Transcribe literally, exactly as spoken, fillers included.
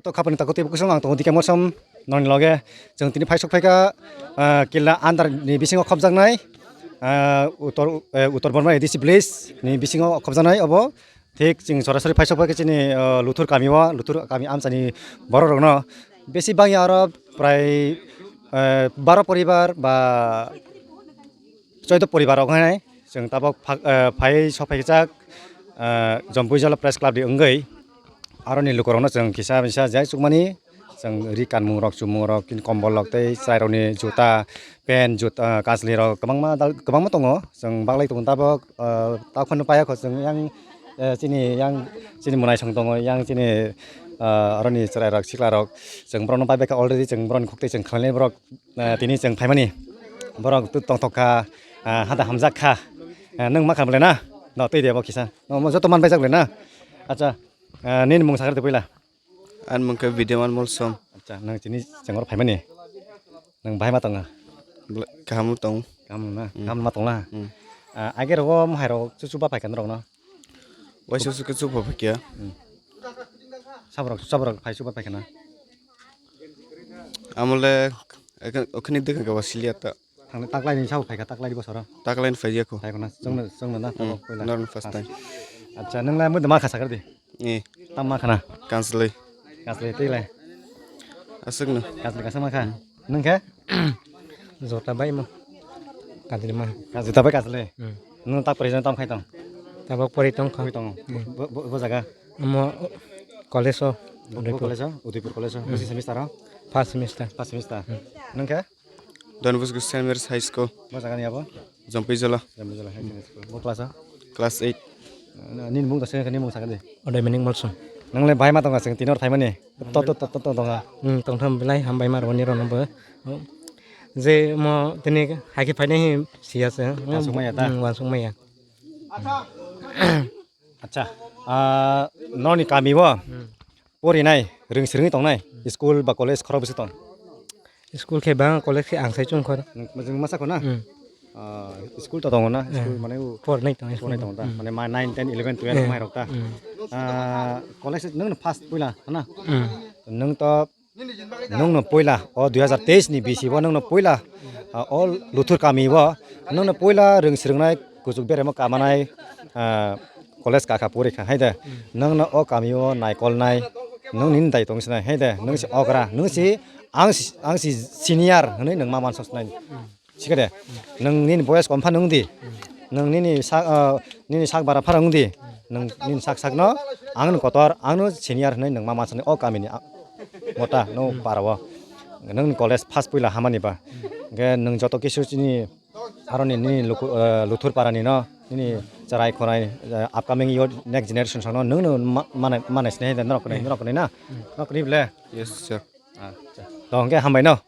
To khapani takhuk teibo kusung ang tongo D K Mosom noni loge. Chwng tini phaisok phaikha, ah, Killa under ni bisingo khopjaknai, ah, Uttor, eh, Uttor Bormai A D C village ni bisingo khopjaknai obo. Thik chwng sorasori phaisok phaikha chini, ah, Luthur kami o, Luthur kami amchani borok rokno besi bangya aro prai, eh, baro poribar ba choido poribar rok hai chwng tabok phak-, eh, phai sok phaijak, eh, Jompui Jala Press Club ni wngwi aroni lukurokno chwng kisa misa jai chukmani chwng ri kanmung rok chumung rok kin kombol rok tei chwrai rokni juta pen juta kachli rok kwbangma dal kwbangma tongo chwng baglai tongo tabok, eh, takhwno paiya kho chwng yang, eh, chini yang chini mwnaisong tongo yang chini, eh, aroni chwrai rok sikla rok chwng borokno pai baikha already chwng borokni khuk tei chwng khlainai borok. Eh, tini chwng phaimani borok tu tongthok kha, ah, hada hamjak kha. Eh, nwng ma kha bwlai na? No, twi de bo kisa. No, mo joto man paijak bwlai na? Acha, eh, nini mung sakar de puila. Ani mung khe Bidyaman Molsom. Acha, nwng tini chwng oro phaimani. Nwng bahai ma tonga? Bwlai, kaham tong. Kaham na? Hmm. Kaham ma tongla? Hmm. Ah, age rogo mohai rok chuchu ba phaikha norok no? Waisa su khe chuba phaikha. Hmm. Saborok, saborok phai chuba phaikha na? Amole, okhani dekha gaba siliya ta. Thangni taklai ni sabo phaikha, taklai ni bosoro. Taklai ni phaiya kho. Phaikha na, chwngno, chwngno na, hmm, tabok puila. Norno first time. Acha, nwng lai mui ma kha sakar di. Eh. Tam ma khana? Kansloi. Kansloi twi lai. Aswkno. Kansloi kasa ma kha. Nwng khe? Jota bai mo. Kadri ma. Ka jota bai kansloi. Hmm. Nwng tak president tam khai tong. Tabok pori tong kha. Pori tong. Hmm. Bo, bo, bo jaga? Amo college o. Bo, bo Udaipur. College o? Udaipur college o. Hmm. Bwswk semester o? First semester. First semester. Hmm. Nwng khe? Don Bosco Saint Mary's High School. Bo jaga ni abo? Jampui Jala. Jampui Jala High School. Bo class o? Class eight. Nini mung da sengkha, nini mung sakha di. Odai mining Molsom. Nang le bahai ma tong ka seng tinor thai mani. To, to, to, to, to, tong ka. Hmm, tong tham belai hambai ma roni rono bo. Je mo tini hai khe phainai hi siya se. Wansuk maya ta? Hmm, wansuk maya. Acha, ah, noni kami o porinai, rwng swrwngwi tongnai, school ba college khorok bwswk tong? School khe bang, college khe ang sai chwng khor. Nwng, nwng masa kho na? Hmm. Ah, school to tongo na? Hmm. School mane u-, pornai tong, pornai school tongo ta? Hmm. Mane ma nine, ten, eleven, twelve Hmm. mai rok ta? Hmm. Ah, college nwng no first puila, na? Hmm. Nwng to Nwngno puila o dui hazar teis ni bisi o nwngno puila, ah, o Luthur kami o nwngno puila rwng swrwngnai kuchuk beremo kamanai, ah, college kakha pori kha hai de. Nwngno o kami o naikolnai nwng nini dai tong sinai hai de. Nwng si okra, nwng si ang si, ang si senior hwnwi nwng ma mansa sinai. Sikade, nwng nini boyes kom phano wng di, nwng nini sak, ah, nini sak bara phano wng di, nwng nini sak sakno, ang nwng kotor, ang nwng senior hwnwi nwng ma mansani o kamini, ah, mota no para o, nwng college first puila hamani ba, hwnkhe nwng joto kisu chini aroni nini luku-, ah, Luthur parani no, nini chwrai khwnai, ah, upcoming your next generation songno nwng no ma-, manai, manai sinai norok kwnwi, norok kwnwi na, norok kwnwi ble? Yes, sir. Acha. To hwnkhe hambai no.